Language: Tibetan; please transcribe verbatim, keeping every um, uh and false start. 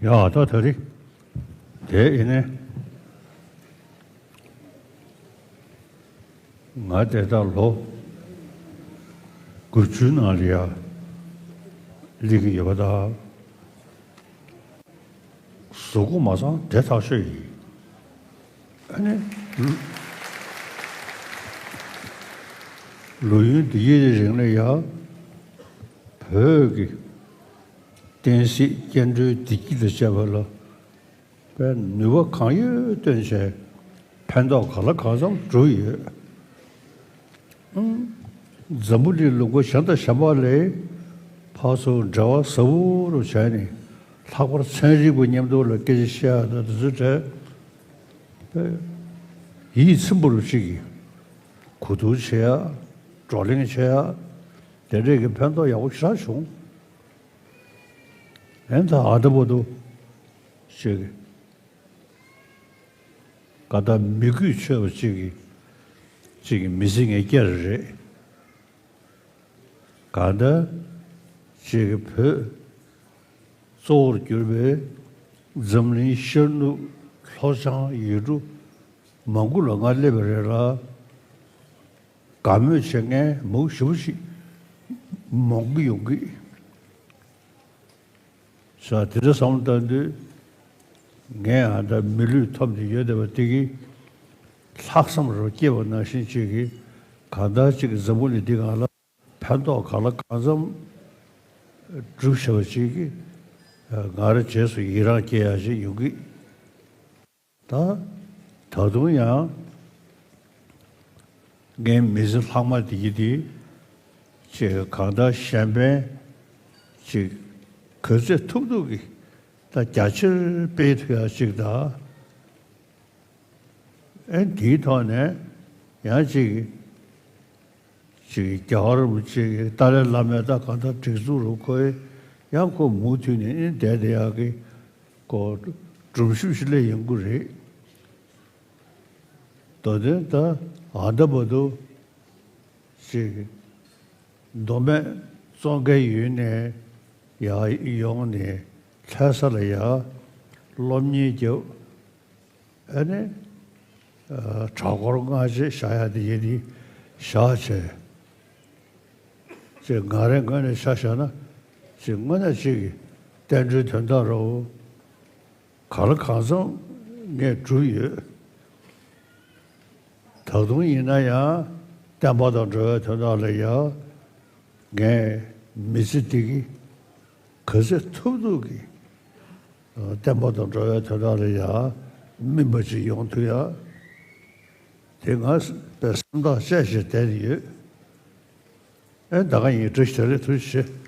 ཡ་ད་ད་རེད། དེ་ཡིན་ནས་ང་དེ་ལྟར་ལོ་དགུ་བཅུའི་ནང་ལ་ཡ་སླེབས་ཀྱི་ཡོད་པ་དང་། གཟུགས་པོ་མ་ཚང་དེ་ཐག་ཆོད་ཡིན། ཨ་ནི། ལོ་ཡུན་འདི་ཡི་རིང་ལ་ཡ། བོད་ཀྱི་བསྟན་སྲིད་སྐྱེ་འགྲོའི་བདེ་སྐྱིད་དང་བཅས་པ་ལ་དཔེ་ནུས་པ་གང་ཡོད་བཏོན་བྱས་ཕན་ཐོགས་ག་ལ་གང་འཚམ་བསྒྲུབས་ཡོད། འཛམ་བུ་གླིང་ལུང་པ་གཞན་དང་གཞན་པ་ལས་ཕར་ཚུར་འབྲེལ་བ་ཟབ་པོ་རུ་བྱས་ནས། ལྷག་པར་ཚན་རིག་པ་མཉམ་དུ་ལ་སྐད་ཆ་བཤད་ཡ་དང་དེ་ཚོའི་གྲས་ཡིད་ཚིམ་པོ་རུ་ཅིག་གིས་གོ་བསྡུར་བྱེད་ཡ། བགྲོ་གླེང་བྱེད་ཡ། དེ་འདྲས་ཀྱི་ཕན་ཐོགས་ཡག་པོ་ཞེ་དྲག་བྱུང་། ཨེ་ད་ཨ་ད་བར་དུ་ཅིག་ག་ད་མི་གུས་ཆོད་པ་ཅིག་གིས་ཅིག་གིས་མི་ཚེ་ངས་བསྐྱལ་རེད། གང་ལྟར་ཅིག་གིས་བོད་གཙོ་བོར་གྱུར་པའི་འཛམ་གླིང་ཤར་ནུབ་ལྷོ་བྱང་ཡུལ་གྲུ་མང་པོ་ལ་ང་སླེབས་པ་རེད་ལ། དགའ་མོས་བྱེད་མཁན་མང་པོ་ཞེ་པོ་ཞིག་མང་གི་ཡོང་གི། ས་དེ་འདྲ་བསམ་བློ་བཏང་དུས། ངས་ཨ་ད་མི་ལུས་ཐོབ་ནས་ཡོད་བསྡད་པ་དེ་གིས་ལྷག་བསམ་རུ་སྐྱེས་པ་ནང་བཞིན་ཅིག་གིས་གང་ལྟར་ཅིག་འཛམ་བུ་གླིང་འདི་སྒང་ལ་ཕན་ཐོགས་གང་ལ་གང་འཚམ་སྒྲུབ་བྱ་བ་ཅིག་གིས་ང་རང་རྗེས་སུ་ཡི་རངས་སྐྱེ་ཡ་ཞིག་ཡོང་གི། ད་ད་དུང་ཡང་ངའི་མི་ཚེ་ལྷག་མ་དེ་གི་དེ་ཅིག་གང་ལྟར་གཞན་ཕན་ཅིག་ག་ཚོད་ཐུབ་ཐུབ་ཀྱིས་ད་རྒྱ་ཆེར་སྤེལ་ཐུབ་ཡ་ཅིག་དང་། ཨེ་དེའི་ཐོག་ནས་ཡང་ཅིག་ཅིག་རྒྱལ་བ་རིན་པོ་ཆེ་གི་ཏཱ་ལའི་བླ་མའི་ད་གང་ལྟར་སྒྲིག་འཛུགས་རུ་ཁོས་ཡང་ཁོ་མུ་མཐུད་ནས་ཨེ་བསྡད་བསྡད་ཡག་གི་ཁོ་སྒྲུབ་ཞུ་ཞིག་སླེབས་ཡོང་གི་རེད། མདོ་དོན་ད་ཨ་ད་བར་དུ་ཅིག་མདོ་སྨད་ཙོང་ཁའི་ཡུལ་ནས་ཡར་ཡོང་ནས་ལྷ་ས་ལ་ཡར་སློབ་གཉེར་རྒྱབ། ཨ་ནི་གྲྭ་སྐོར་སྔ་རྗེས་བཞག་ཡ་དེ་ཡིན་དེ་བཞག་བྱས། ཅིག་ང་རའི་ངོས་ནས་ཆ་བཞག་ན་ཅིག་དངོས་གནས་ཅིག་གི་བསྟན་འགྲོའི་དོན་དག་རུ་གང་ལ་གང་འཚམ་ངས་བསྒྲུབས་ཡོད། ད་དུང་ཡིན་ན་ཡང་བསྟན་པ་དང་འགྲོ་བའི་དོན་དག་ལ་ཡང་ངས་མི་ཚེ་འདི་གི་ག་ཚོད་ཐུབ་ཐུབ་ཀྱིས་བསྟན་པ་དང་འགྲོ་བའི་དོན་དག་ལ་ཡང་སྨིན་པ་ཅིག་ཡོང་ཐུབ་ཡ། དེ་ང་དཔེ་སེམས་ཐག་བཅད་བྱས་བསྡད་ཡོད། ཨེ་ད་ག་ཡིན། བཀྲ་ཤིས་བདེ་ལེགས། ཐུགས་རྗེ་ཆེ།